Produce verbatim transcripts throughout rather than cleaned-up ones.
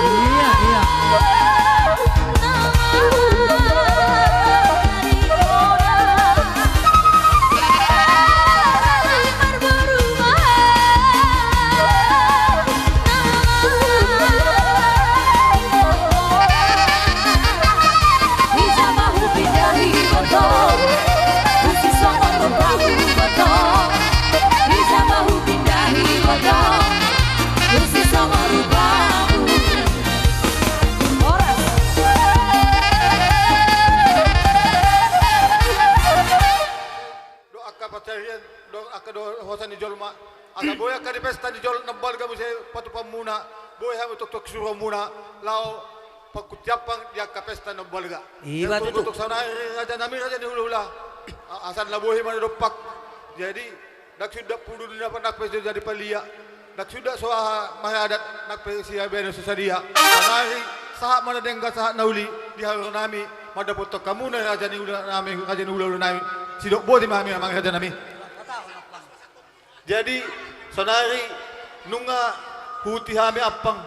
Iya, iya. Dohot angka pansarian, dohot angka dohot hosa ni jolma. Asa boi angka di pesta ni jolma na balga muse patupaonmuna, boi hamu tongtong suruonmuna laho pangkuti ampang di angka pesta na balga. Iba tutu. Tongtong saonari raja nami, raja ni hulahula. A-, asa na boi ma na dompak. Jadi, ndang suda pudu ni na pandang pe jadi palia. Ndang suda so aha maradat, nang pe siabean so sadia. Saonari, sahat ma na denggan, sahat na uli di haroro nami, mandapothon hamuna raja ni hula nami, raja ni hulahula nami. Sidok boti ma hami amang raja nami. Jadi, saonari, nunga huhuti hami ampang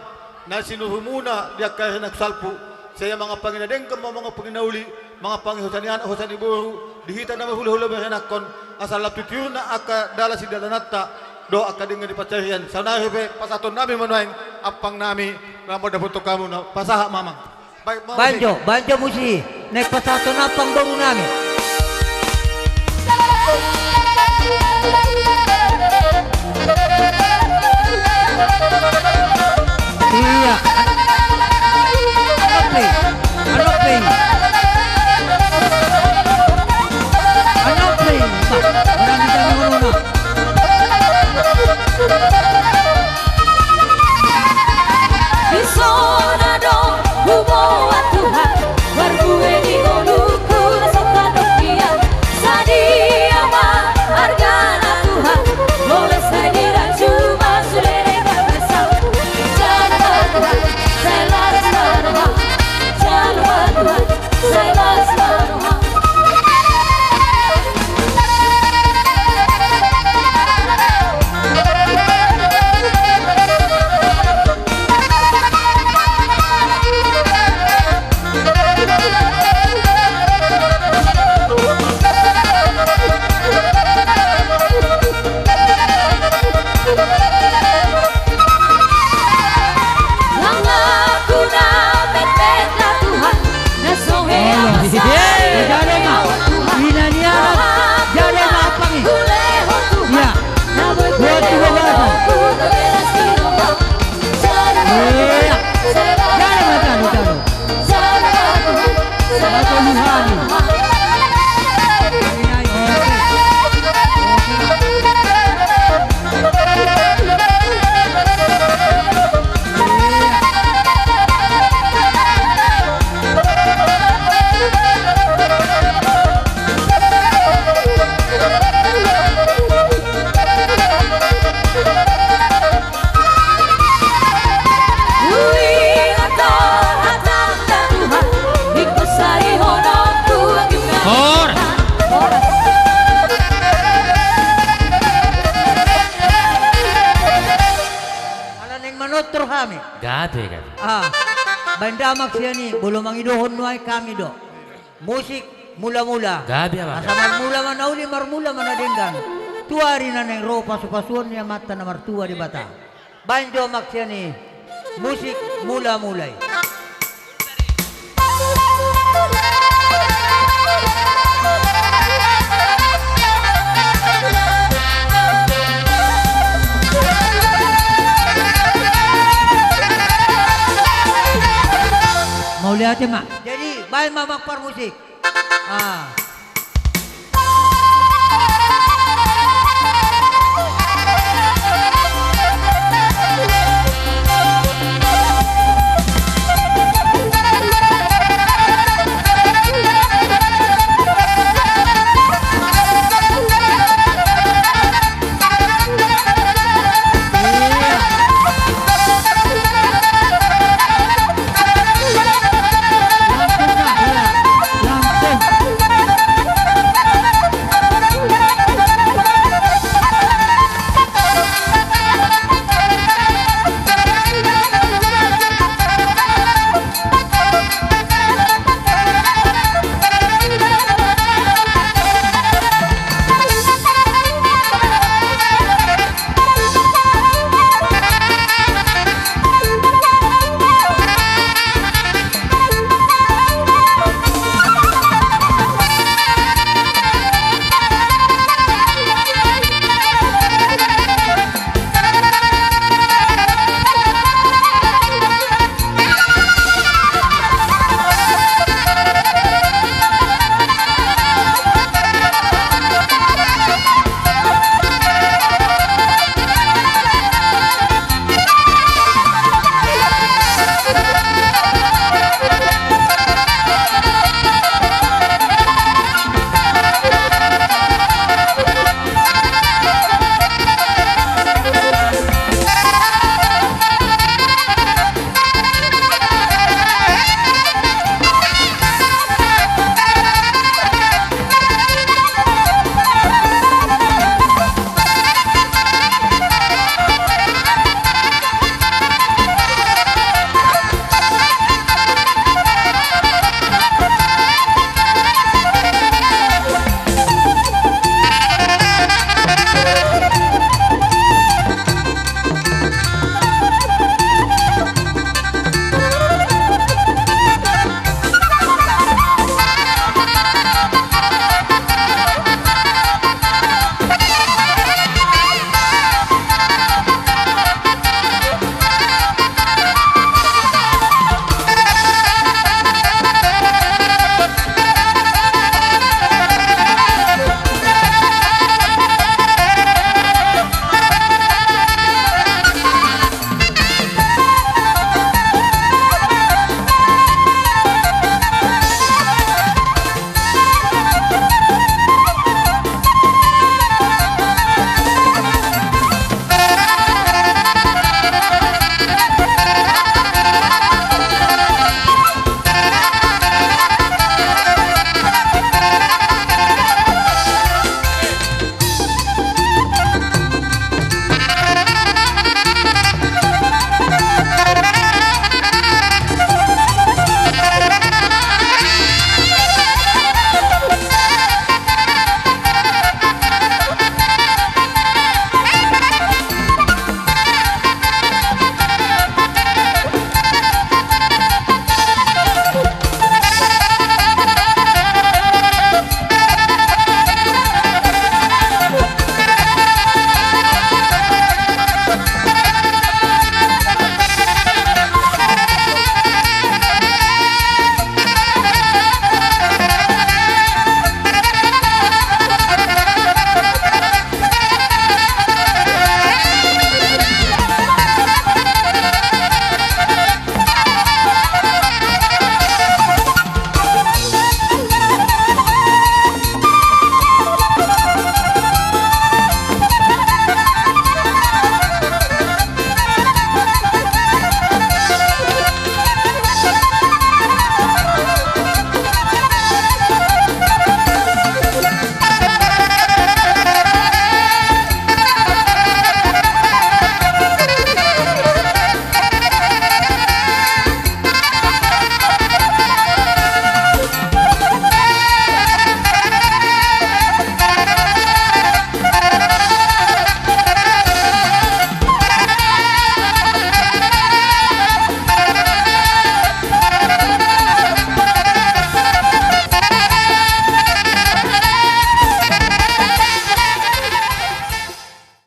na sinurumuna di angka ari na salpu. Sai ia mangampangi na denggan ma, mangampangi na uli, mangampangi hosa ni anak, hosa ni boru, di hita na marhulahula marinangkon, asa lam tu tiurna angka dalan sidalananta, dohot angka denggan di pansarian. Saonari pe, pasahaton nami ma nuaeng ampang nami, na mandapothon hamuna, pasahat ma amang. Baen jo, baen jo musik, naeng pasahaton ampang boru nami. Iya. Anopi, anopi. Anopi. Bah, berani kami corona. Di son do huboan Tuhan, marbue di ngolungku na so tadok ia. Sadia ma argana Tuhan, molo sai dirajuma sude denggan basa. Jalo ma Tuhan, sai las ma roham. Jalo ma Tuhan, sai las ma roham. Horas. Ala naeng manortor hami. Gabe, gabe. Ah, baen damang sian i, molo mangidohon nuaeng hami do. Musik mula-mula. Gabe, amang. Asa marmula ma na uli, marmula ma na denggan. Tu ari na naeng ro pasu-pasuon ni Amanta na martua Debata. Baen jo amang sian i musik mula-mula i. Mauliate ma. Jadi, baen ma amang parmusik. Ah.